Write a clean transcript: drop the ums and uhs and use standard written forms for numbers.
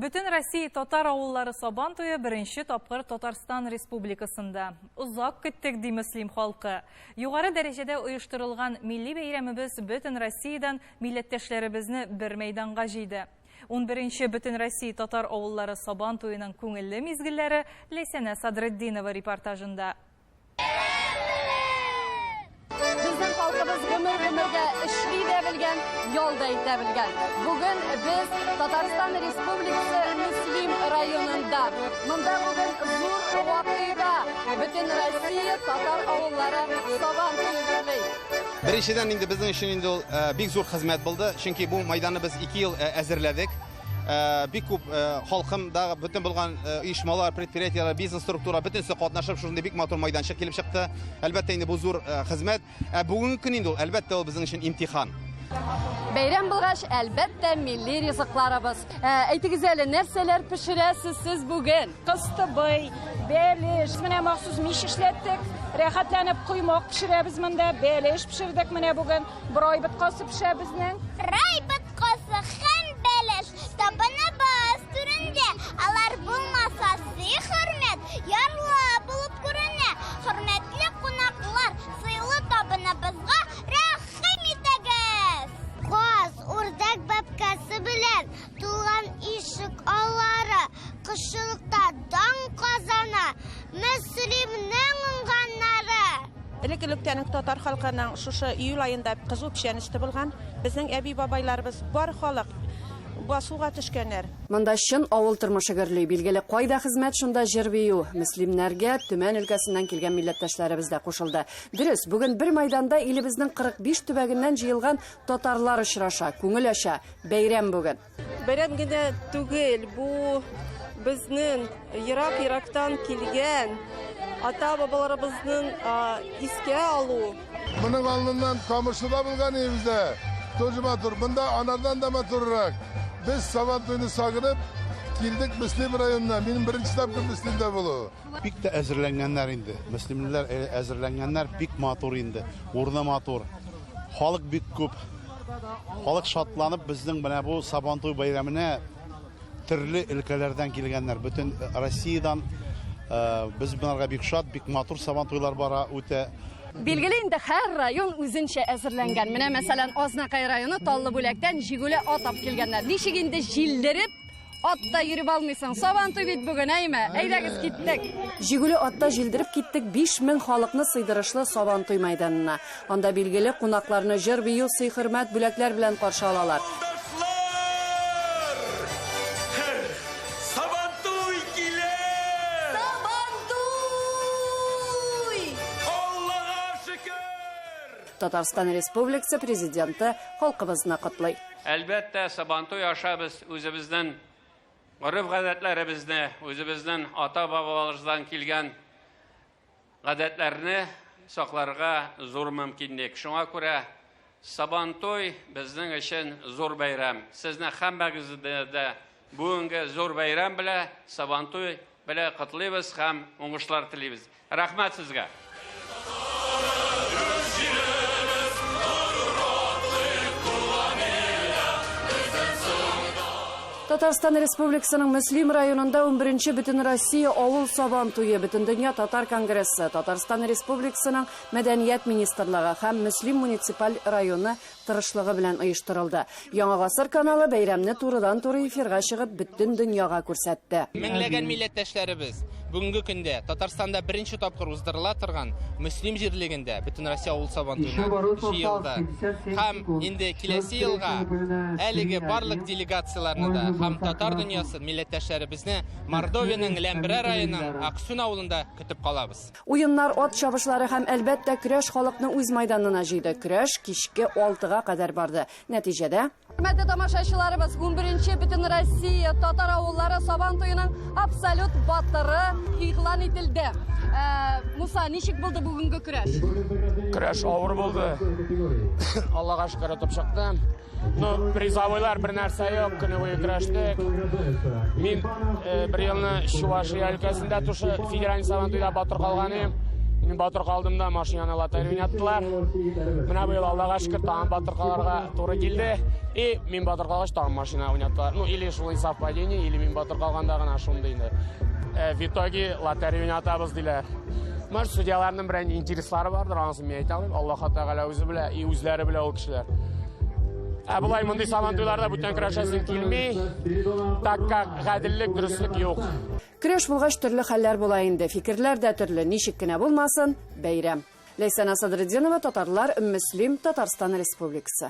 Бөтен Россия татар авыллары Сабан туе беренче тапкыр Татарстан Республикасында. Озак көттек, ди Мөслим халкы. Югары дәрәҗәдә оештырылган милли бәйрәмебез бөтен Россиядән милләттәшләребезне бер мәйданга җыйды. 11нче Бөтен Россия татар авыллары Сабан туеның күңелле мизгелләре Ләйсәнә Садретдинова репортажында. Безнең халкыбыз гомер-гомергә эшли дә белгән, ял да итә белгән. Бүген без Татарстан Республикасы Мөслим районында. Монда бүген зур вакыйга. Бөтен Россия татар авыллары Сабан туе гөрли. Беренчедән инде безнең өчен инде ул бик зур хезмәт булды, чөнки бу майданны без 2 ел әзерләдек. Бик күп халкым да, бөтен булган оешмалар, предприятиеләр, бизнес структура бөтенесе катнашып шушындый бик матур майданчык килеп чыкты. Әлбәттә инде бу зур хезмәт. Ә бүгенге көн инде ул, әлбәттә, ул безнең өчен имтихан. Бәйрәм булгач, әлбәттә, милли ризыкларыбыз. Әйтегез әле, нәрсәләр пешерәсез сез бүген? Кыстыбый, бәлеш. Менә махсус мич эшләттек. Рәхәтләнеп коймак пешерәбез монда, бәлеш пешердек менә бүген. Борай боткасы пешә безнең. Рай боткасы һәм бәлеш табыныбыз түрендә. Алар булмаса, сый-хөрмәт ярлы булып күренә. Хөрмәтле кунаклар, сыйлы табыныбызга рәхим итегез! Каз, үрдәк бәбкәсе белән тулган ишек аллары кошчылыкта дан казана. Мөслимнең уңганнары! Элек-электән үк татар халкының шушы июль аенда кызу печән өсте булган. Безнең әби-бабайларыбыз, бар халык басуга төшкәннәр. Монда чын авыл тормышы гөрли. Билгеле, кайда хезмәт, шунда җыр-бию. Мөслимнәргә Төмән өлкәсеннән килгән милләттәшләребез дә кушылды. Дөрес, бүген бер майданда илебезнең 45 төбәгеннән җыелган татарлар очраша, күңел ача. Бәйрәм бүген. Бәйрәм генә түгел, бу безнең ерак-ерактан килгән ата-бабаларыбызның искә алу. Моның алдыннан Камышлыда булган өебездә тоже матур. Монда анардан да матуррак. Без Сабантуйны сагынып килдек Мөслим районына. Минем беренче тапкыр Мөслимдә булу. Бик тә әзерләнгәннәр инде. Мөслимлеләр әзерләнгәннәр, бик матур инде. Урыны матур. Халык бик күп. Халык шатланып безнең менә бу Сабантуй бәйрәменә төрле өлкәләрдән килгәннәр. Бөтен Россиядән без монарга бик шат, бик матур Сабантуйлар бара, үтә. Билгеле инде, һәр район үзенчә әзерләнгән. Менә, мәсәлән, Азнакай районы Таллы Бүләктән җигүле ат алып килгәннәр. Ничек инде җилдереп атта йөреп алмыйсың? Сабантуй бит бүген, әйме? Әйдәгез, киттек. Җигүле атта җилдереп киттек 5000 халыкны сыйдырышлы Сабантуй мәйданына. Анда, билгеле, кунакларны җыр-бию, сый-хөрмәт, бүләкләр белән каршы алалар. Сабантуй килә! Сабантуй! Аллага шөкер! Татарстан Республикасы Президенты халкыбызны котлый. Әлбәттә, Сабантуй аша без үзебезнең гореф-гадәтләребезне, үзебезнең ата-бабаларыбыздан килгән гадәтләрне сакларга зур мөмкинлек. Шуңа күрә Сабантуй безнең өчен зур бәйрәм. Сезне һәммәгезне дә бүгенге зур бәйрәм белән, Сабантуй белән котлыйбыз һәм уңышлар телибез. Рәхмәт сезгә! Татарстан Республикасының Мөслим районында 11-нче Бөтенроссия авыл Сабан туе, Бөтендөнья татар конгрессы, Татарстан Республикасының Мәдәният министрлыгы һәм Мөслим муниципаль районы тырышлыгы белән оештырылды. Яңа гасыр каналы бәйрәмне турыдан-туры эфирга чыгып бөтен дөньяга күрсәтте. Меңләгән милләттәшләребез бүгенге көндә Татарстанда беренче тапкыр уздырыла торган Мөслим җирлегендә Бөтенроссия авыл Сабантуена җыелды. Һәм инде киләсе елга әлеге барлык делегацияләрне дә һәм татар дөньясын, милләттәшләребезне Мордовиянең Ләмберә районының Аксүн авылында көтеп калабыз. Уеннар, ат чабышлары һәм, әлбәттә, көрәш халыкны үз майданына җыйды. Көрәш кичке алтыга кадәр барды. Нәтиҗәдә. Хөрмәтле тамашачыларыбыз, 11 Бөтенроссия татар авыллары Сабан туеның абсолют батыры игълан ителде. Ә, Муса, ничек булды бүгенге көрәш? Көрәш авыр булды. Аллага шөкер, отып чыктым. Ну, призовойлар бер нәрсә юк, көне буе көрәштек. Мин э, бер елны Чувашия өлкәсендә тушы федераль Сабантуйда батыр калган идем. Мин батыр калдым да, машинаны лотерея уйнаттылар. Менә быел Аллага шөкер, тагын батыр калырга туры килде. И мин батыр калгач, тагын машина уйнаттылар. Ну, или шулай совпадение, или мин батыр калганда гына шундый инде. Э, в итоге лотерея уйнатабыз диләр. Может, судьяларның берәр интереслары бардыр, анысын мин әйтә алмыйм. Аллаһ Тәгалә үзе белә, и үзләре белә ул кешеләр. Ә болай мондый сабантуйларда бүтән көрәшәсең килми, так как гаделлек, дөреслек юк. Көрәш булгач төрле хәлләр була инде, фикерләр дә төрле, ничек кенә булмасын, бәйрәм. Ләйсән Асадретдинова, Татарлар, Мөслим, Татарстан Республикасы.